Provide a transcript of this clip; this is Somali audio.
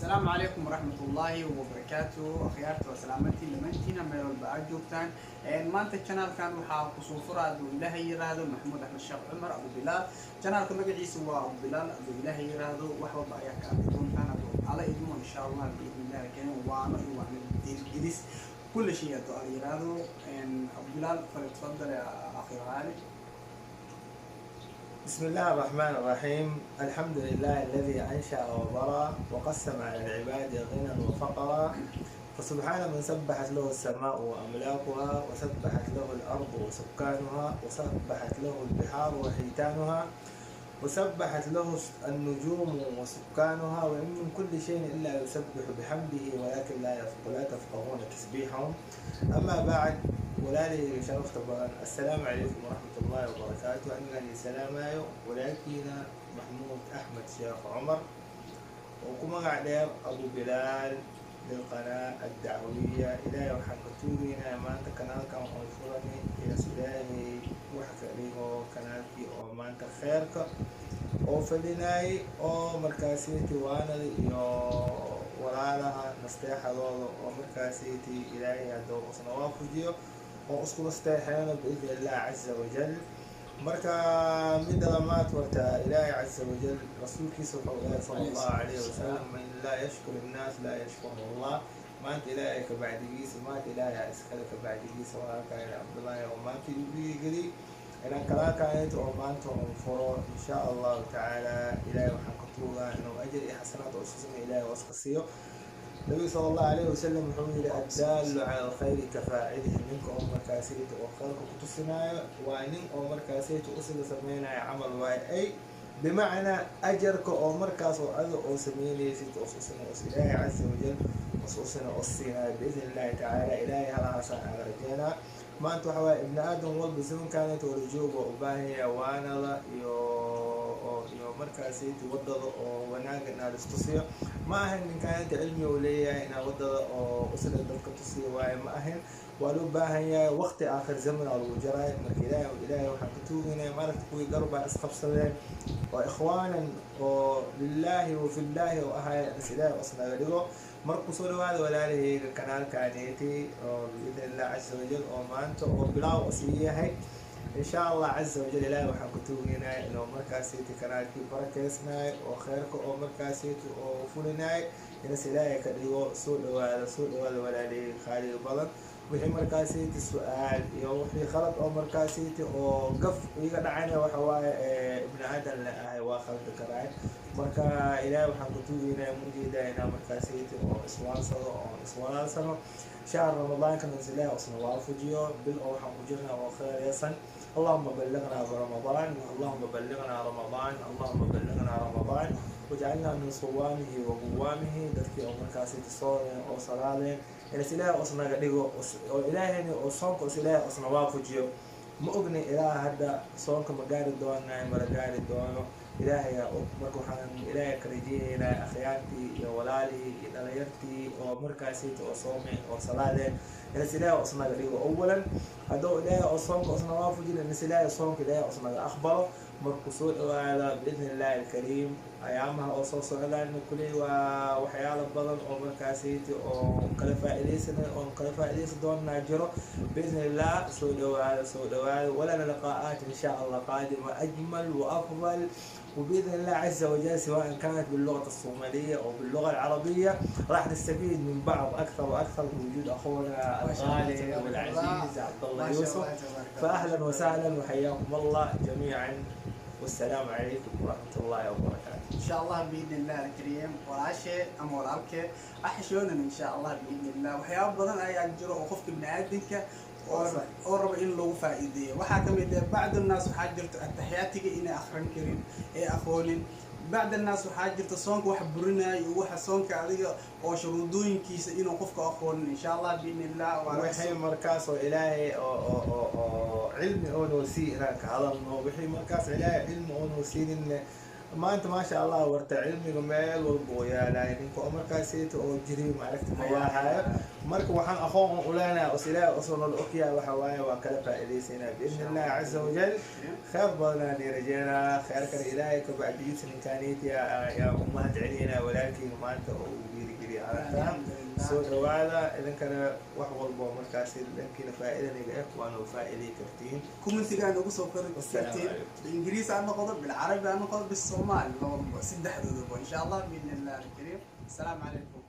Asalaamu calaykum waraxmat ullaahi wabarakaatu. Akhyaarta waa salaamantiin dhammaantiina meel walba aad joogtaan. Maanta channelkan waxaa kusoo fura, hadduu Ilaahay yiraahdo, Maxamuud Axmed Sheekh Cumar Abu Bilaal. Channelka magaciisa waa Abu Bilaal. Hadduu Ilaahay yiraahdo, wax walba ayaa ka arki doontaan hadduu Ala idmo, insha Allah, biidni illahi alkariim. Waano iyo waana dhiirigelis, كل شيء hadduu Ala yiraahdo. Abu Bilaal, فليتفضل يا أخي الغالي. بسم الله الرحمن الرحيم. الحمد لله الذي أنشأ وبرى وقسم على العباد غنى وفقرا، فسبحان من سبحت له السماء وأملاكها، وسبحت له الأرض وسكانها، وسبحت له البحار وحيتانها، وسبحت له النجوم وسكانها، وإن من كل شيء إلا يسبح بحمده ولكن لا تفقهون تسبيحهم. أما بعد، walaalihayga sharafta badan, assalaamu calaykum waraxmat ullaahi wabarakaatu. Anigaan salaamayo walaalkiina Maxmuud Axmed Sheekh Cumar oo ku magac dheer Abu Bilaal lilqanaa addacwiya. Ilaahay waxaan ka tuugaynaa maanta kanaalkan oon furani inas Ilaahay wax ka dhigo kanaalkii oo maanta kheerka oo fadhinayay oo markaasiti waanada iyo walaalaha nasteexadooda oo markaasiti Ilaahay hadduu usna waafujiyo oo isku nasteexeeno biidni illah caza wajal. Marka midda lamaad, warta Ilaahay caza wajal rasuulkiisa wuxuu dhahay sala allahu calayhi wasalam: "Man laa yashkur innaas laa yashkuru Allah." Maanta Ilaahay ka bacdigiisa, maanta Ilaahay iskale ka bacdigiisa, walaalkayna Cabdullaahi oo maanta igu dhiirigeliyey inaan kalaalkaanayto oo maanta oon furo, insha Allahu tacaala. Ilaahay waxaan ka tuugaa inuu ajar iyo xasanaad oo isku samey Ilaahay oo iska siiyo. Nabiga sala allahu alayhi wasalam wuxuu yihi: "Addaalu cala alkhayri kafaacilihi." Ninka oo markaasayta oo khayrka ku tusinaayo waa nin oo markaasayta usiga sameynayo camal waaye, ay bimacnaa ajarka oo markaas oo ada oo sameynaysid os usina os Ilaahay caza wajal os usina os siinayo biidni illahi tacaala. Ilaahay halahaasaan aan rajeynaa. Maanta waxa waaye ibni aadam walba zamankaaneta wala jooga waa u baahan yahay waanada iyo markaasayta wadada oo wanaaga inaa listusiyo. Ma ahan ninkaaneta cilmi uu leeyahay inaa wadada oo usila dadka tusiyo waaye, ma ahan. Waa loo baahan yahay, waqti aakhir zaman aa lagu jaraay. Marka Ilaahay waxaan ka tuugaynaya, maaragta, kuwii garbaa isqabsadeen oo ikhwaanan oo lilaahi wa fillaahi oo ahay is Ilaahay osnaga dhigo. Marka kusoo dhawaada, walaalahayga, kanaalkaneeti oo biidni illah caza wajal oo maanta oo bilaaw sii yahay, insha Allah caza wajal. Ilaahay waxaan ku tuugaynaya inuu markaasiti kanaalkii barakeysnaay oo kheyrka oo markaasiti oo fulinaay inas Ilaahay ka dhigo. Soo dhawaada, soo dhawaada, walaalahayga qaaliga badan. Wixii markaasiti su-aal iyo wixii khalad oo markaasiti oo gaf iga dhacayna, waxa waaye ibni aadan la ahay, waa khaldi karaay. Marka Ilaahay waxaan ku tuugaynaya, mujeedaa, inaa markaasiti oo iswaansado oo iswalaalsano. Shahr Ramadaankan is Ilaahay usna waafujiyo, bil oo waxaan ku jirnaa oo kheyrysan. اللهم بلغنا برمضان، اللهم بلغنا رمضان، اللهم بلغنا رمضان واجعلنا من صوامه وقوامه. Dadkii oo markaasi soomeen oo salaadeen inas Ilaahay osnaga dhigo, oo Ilaahayna oo soonka os Ilaahay osna waafujiyo. Ma ogni ilaa hadda soonka ma gaari doonaa, mala gaari doono, Ilaahayaa og. Marka waxaan Ilaahay ka rajeynaynaa akhyaartii iyo walaalihii iyo dhalinyartii oo markaasita oo soomeen oo salaadeen inas Ilaahay osnaga dhigo. Awalan, hadduu Ilaahay oo soonka osna waafujin, inas Ilaahay soonka Ilaahay osnaga aqbalo. Markuu soo dhawaada biidni illahi alkariim. Ayaamaha oo soo socdaan kuley waa waxyaalo badan oo markaasiti oo kala faa'iidaysanay oon kala faa'iidaysan doonaa jiro biidni illah. Soo dhawaada, soo dhawaada. ولنا لقاءات إن شاء الله قادمة أجمل وأفضل وبإذن الله عز وجل، سواء كانت باللغة الصومالية أو باللغة العربية، راح نستفيد من بعض أكثر وأكثر بوجود أخونا ما شاء الله، الغالي تبارك والعزيز الله. عبد الله ما شاء يوسف. الله، تبارك الله. فأهلا وسهلا وحياكم الله جميعا، والسلام عليكم ورحمة الله وبركاته. إن شاء الله بإذن الله الكريم. Walaashe ama walaalkee axishoonan, insha Allah biidni illah, waxyaabo badan ayaa jiro oo qofka bini aadamka oo raba in lagu faa'iideeyo. Waxaa ka mid ah bacd annaas waxaa jirto ataxiyaatiga inay akhrin karin ee aqoonin. Bacd annaas waxaa jirta soonka wax burinaayo iyo waxa soonka adiga oo shuruudooyinkiisa inuu qofka aqoonin. Insha Allah biidni illah waa laga Wixii markaas oo Ilaahay oo cilmi oo noo sii inaan ka hadalno, wixii markaas Ilaahay cilmi oo noo siininne Maanta, maasha Allah, warta cilmiga meel walba oo yaalay, ninka oo markaasayta oo jiriyo maaragta ma waahayo. Marka waxaan aqoon u leenahay os Ilaahay osoo nala ogyahay waxa waaye, waa kala faa'iidaysanaa biidni Illahi caza wajal. Khayr badanaan i rajeynaa, khayrkana Ilaahay ka bacdigiisa ninkaaniit yaa u mahad celinaa, walaalkeyga maanta oo uu dhiirigeliya aragtaa. Soo dhawaada idinkana, wax walba oo markaasi dhankiina faa'iidaniga ah waana faa'iiday kartiin. Commentigaa nagu soo qori Assalaamu kartiin. calaykum. Bilingiriis ha noqdo, bilcarabi ha noqdo, bisoomaali, labadaba, saddexdoodaba, insha Allah, biidni Illah alkariim. Asalaamu calaykum.